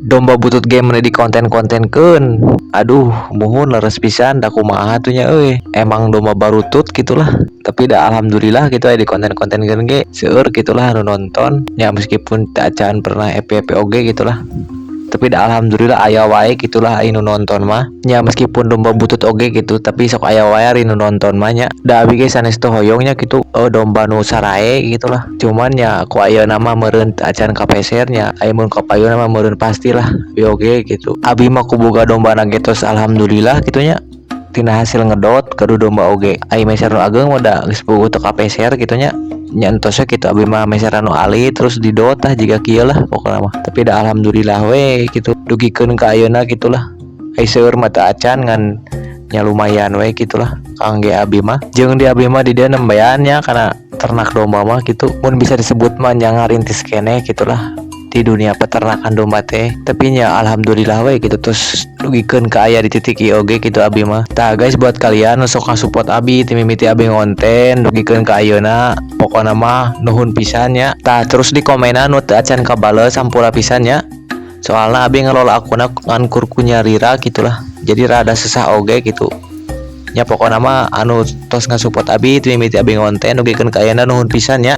Domba butut ge meuni di konten-kontenkeun. Aduh, muhun, leres pisan, da kumaha atuh nya euy. Emang domba barutut gitulah, tapi da alhamdulillah gitu aya di konten-kontenkeun ge seueur gitulah anu nonton ya, meskipun teu acan pernah FYP oge gitulah, tapi da alhamdulillah aya wae gitulah anu nonton mah nya. Meskipun domba butut oge gitu, tapi sok aya wae ari nu nonton mah nya. Da abi ge sanes teu hoyong nya gitu, oh, domba nu sarae gitulah, cuman nya ku ayeuna mah meureun teu acan kapeser nya. Aya mun kapayun mah meureun pastilah abi oge gitu. Abi mah ku boga dombana ge tos alhamdulillah gitu nya, tina hasil ngedot. Gaduh domba oge ai meser nu ageng mah da geus puguh teu kapeser gitu nya. Nya entos we kitu, abi mah meser anu alit terus didot tah jiga kieu lah pokona mah. Tapi da alhamdulillah we gitu dugikeun ka ayeuna gitulah. Ai seueur mah teu acan, ngan nya lumayan we gitulah kangge abi mah. Jeung di abi mah di dieu nembean nya kana ternak domba mah gitu, mun bisa disebut mah nya ngarintis keneh gitulah di dunia peternakan domba teh. Tapi nya alhamdulillah we gitu, terus dugikeun ka aya di titik ieu oge gitu abi mah. Tah guys, buat kalian nu sok ngasupport abi ti mimiti abi ngonten dugikeun ka ayeuna, pokona mah nuhun pisan nya. Tah, terus di komenan nu teu acan kabales hampura pisan nya, soalna abi ngelola akunna ngan kur ku nyalira gitulah, jadi rada susah oge gitu nya. Pokona mah anu tos ngasupport abi ti mimiti abi ngonten dugikeun ka ayeuna, nuhun pisan nya.